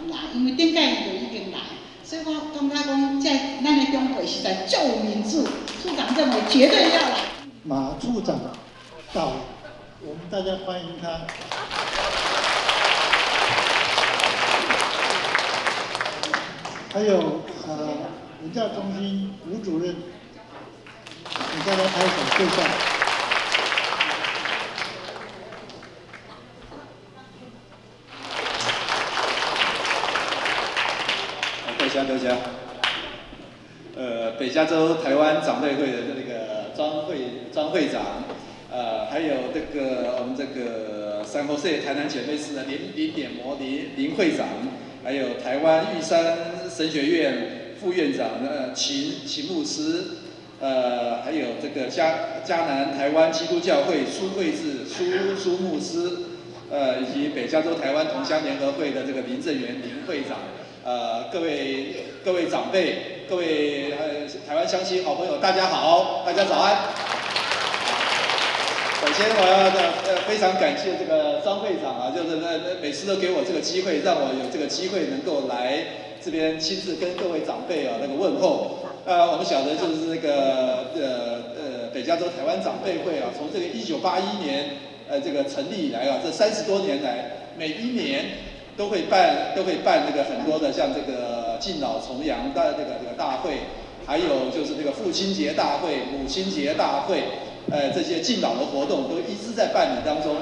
來，因為頂擺伊就已經來，所以我感覺講，這咱的長輩實在足有面子，處長認為絕對要來。馬處長到，我們大家歡迎他。還有文教中心吳主任，請大家拍手，謝謝。多謝多謝。北加州台灣長輩會的那個莊會長，還有這個我們這個三和社台南姐妹市的林點魔林會長，還有台灣玉山神學院副院長秦牧師，還有這個嘉南台灣基督教會蘇慧智蘇牧師，以及北加州台灣同鄉聯合會的這個林正元林會長。各位長輩，各位台灣鄉親好朋友，大家好，大家早安。首先我要非常感謝這個張會長啊，就是那每次都給我這個機會，讓我有這個機會能夠來這邊親自跟各位長輩啊那個問候。我們曉得就是那個北加州台灣長輩會啊，從這個1981年這個成立以來啊，這30多年來，每一年都會辦這個很多的像這個敬老重陽的這個大會，還有就是這個父親節大會、母親節大會，這些敬老的活動都一直在辦理當中。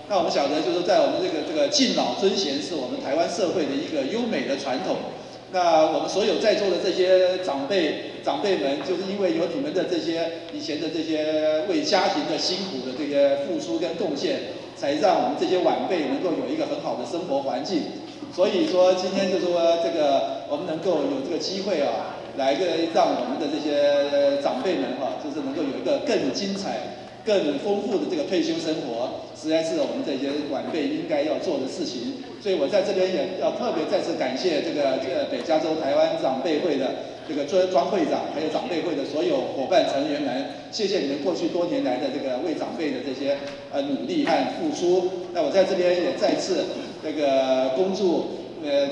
那我們曉得，就是在我們這個敬老尊賢是我們台灣社會的一個優美的傳統。那我們所有在座的這些長輩們，就是因為有你們的這些以前的這些為家庭的辛苦的這些付出跟貢獻，才讓我們這些晚輩能夠有一個很好的生活環境。所以說今天就是說這個我們能夠有這個機會啊，來個讓我們的這些長輩們哈，就是能夠有一個更精彩、更豐富的這個退休生活，實在是我們這些晚輩應該要做的事情。所以我在這邊也要特別再次感謝這個北加州台灣長輩會的這個莊會長，還有長輩會的所有夥伴成員們，謝謝你們過去多年來的這個為長輩的這些努力和付出。那我在這邊也再次這個恭祝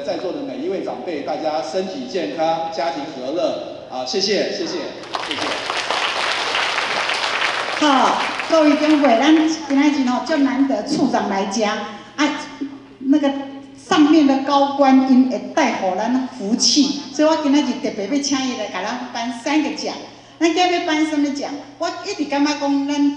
在座的每一位長輩，大家身體健康，家庭和樂。好，謝謝，謝謝，謝謝。好，各位長輩，咱今仔日吼足難得處長來遮，啊，那個上面的高官𪜶會帶予咱福氣，所以我今仔日特別欲請伊來共咱頒三個獎。咱今日欲頒啥物獎？我一直感覺講咱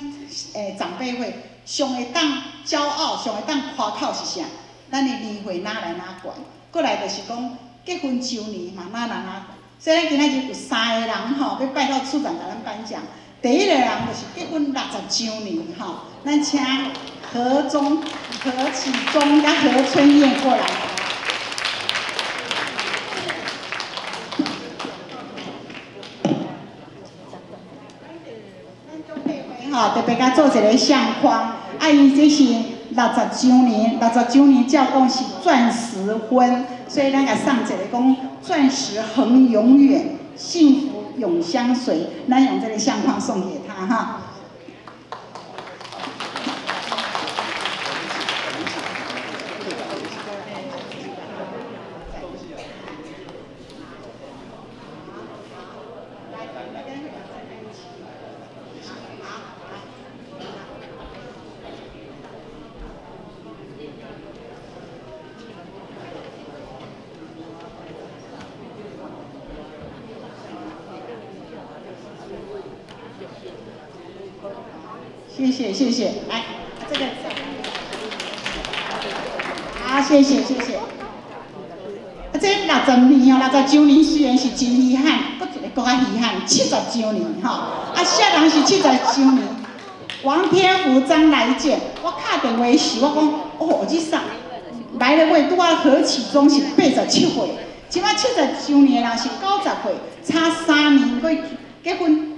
長輩會上會當驕傲、上會當誇口是啥？咱的年歲哪來哪懸？過來就是講結婚週年嘛，哪來哪懸？所以咱今仔日有三個人吼，欲拜託處長共咱頒獎。第一個人就是結婚60週年吼，咱請何啟宗佮何春燕過來。吼，特別共做一個相框，啊，伊這是六十週年，六十週年照講是鑽石婚，所以咱共送一個講鑽石恆永遠，幸福永相隨，咱用這個相框送給他哈。謝謝謝謝，來，這個，好，謝謝謝謝。啊，這60年哦，60週年雖然是真遺憾，閣一個閣較遺憾，70週年吼。啊，啥人是70週年？王天福、張來健，我敲電話時，我講，哦，這啥？來了尾拄仔何啟宗是87歲，這擺70週年的人是90歲，差3年，閣結婚。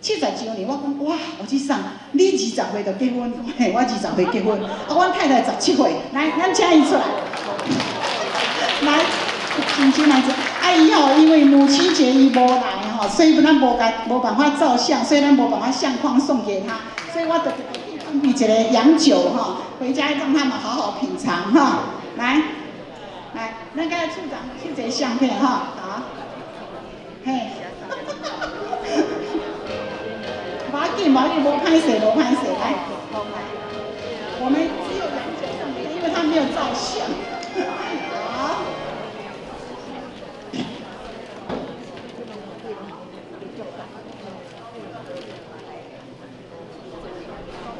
70週年，我講哇，我這送你20歲就結婚，嘿，我20歲結婚，啊，阮太太17歲，來，咱請伊出來，來，親親來者，啊，伊吼，因為母親節伊無來吼，所以咱無共無辦法照相，所以咱無辦法相框送給他，所以我特別準備一個洋酒吼，回家讓他們好好品嘗哈，來，來。咱共處長翕一个相片吼，好，嘿，無要緊，無要緊，無歹勢，無歹勢，來，我們只有楊九上面，因為他沒有照相。好，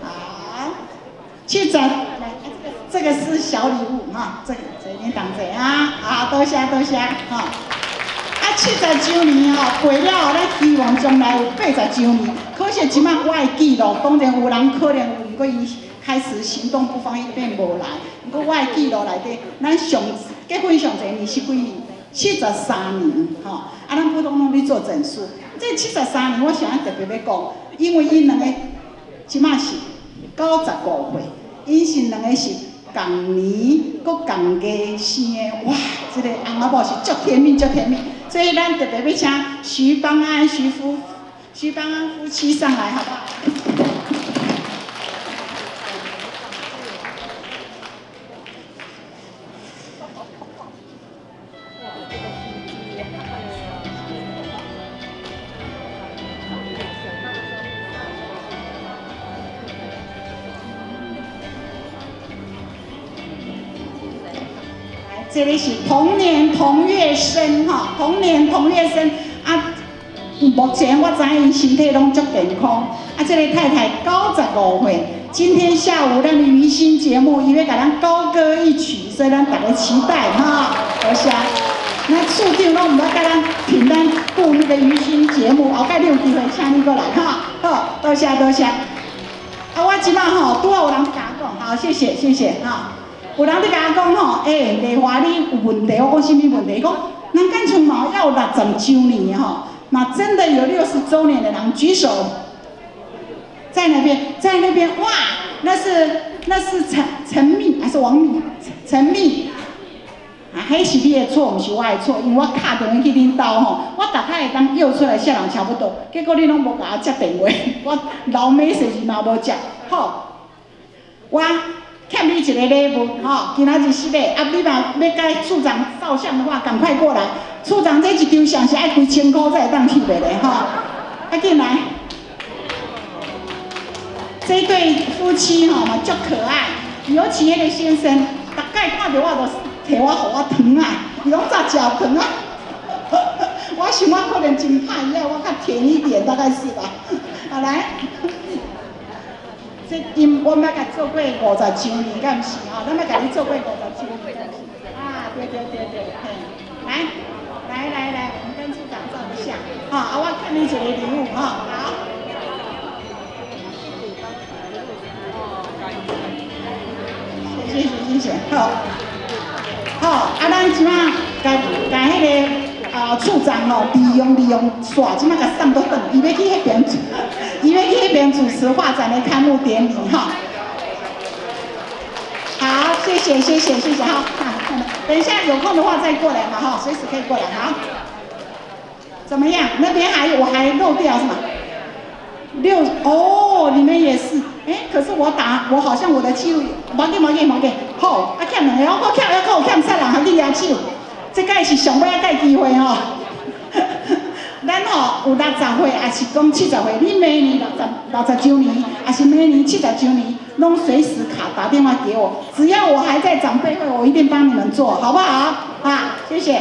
好，7十，來，這個是小禮物哈，這個這你當者啊，啊，多謝多謝哈。啊，70週年吼過了後，咱希望將來有80週年。可惜這擺我的記錄，當然有人可能有，毋過伊開始行動不方便無來。毋過我的記錄內底，咱上結婚上濟年是幾年？73年吼。啊，咱普通攏咧做整數。這73年，我想特別欲講，因為𪜶兩个這擺是95歲，𪜶是兩个是仝年閣仝月生的，哇！這个翁仔某是足甜蜜，足甜蜜。所以咱特別欲請徐邦安、徐邦安夫妻上來，好不好？這个是同年同月生吼，同年同月生啊。目前我知𪜶身體攏足健康。啊，這个太太95歲，今天下午咱的迎新節目，伊欲共咱高歌一曲，所以咱大家期待哈。多謝。那處長攏毋捌共咱品咱顧那個迎新節目，後擺你有機會請你過來哈。好，多謝多謝。啊，我這擺吼拄仔有人共我講，好，謝謝謝謝哈。有人佇共我講吼，欸，麗華你有問題，我講啥物問題？伊講，人敢像嘛猶有60週年吼，嘛真的有60週年的人舉手，在那邊，在那邊，哇，那是陳密還是王密？陳密，啊，彼是你的錯，毋是我的錯，因為我敲電話去恁兜吼，我逐擺會當約出來，啥人差不多，結果你攏無共我接電話，我留 message 嘛無接，好，我欠你一个禮物，吼，今仔日是咧，啊，你若欲共處長照相的話，趕快過來。處長這一張相是愛幾千箍才會當翕的咧，吼，啊，緊來。這對夫妻吼嘛足可愛，尤其彼个先生，逐擺看著我就提我予我糖仔，伊攏早食糖仔。我想我可能真歹，伊愛我較甜一點，大概是吧。好來。這𪜶我捌共做過50週年，敢毋是吼？咱捌共你做過50週年，啊，對對對對，嘿，來，來來來，我們跟處長照個相，好，啊，我欠你一個禮物，哈，好。謝謝謝謝，好，好，啊，咱這擺共共彼个啊處長吼，利用利用煞，這擺共送倒轉，伊欲去彼邊。伊欲去彼邊主持畫展的開幕典禮哈。好，謝謝謝謝謝謝，好，等一下有空的話再過來嘛哈，隨時可以過來，好。怎麼樣？那邊還有我還漏掉是嗎？六哦，你們也是，欸，可是我打我好像我的記錄，無緊無緊無緊，好，啊欠兩个，我欠猶閣有欠啥人還佇舉手，這擺是上尾仔蓋機會吼。咱吼有60歲，抑是講70歲，你明年60週年，抑是明年70週年，攏隨時卡打電話給我，只要我還在長輩會，我一定幫你們做，好不好？啊，謝謝。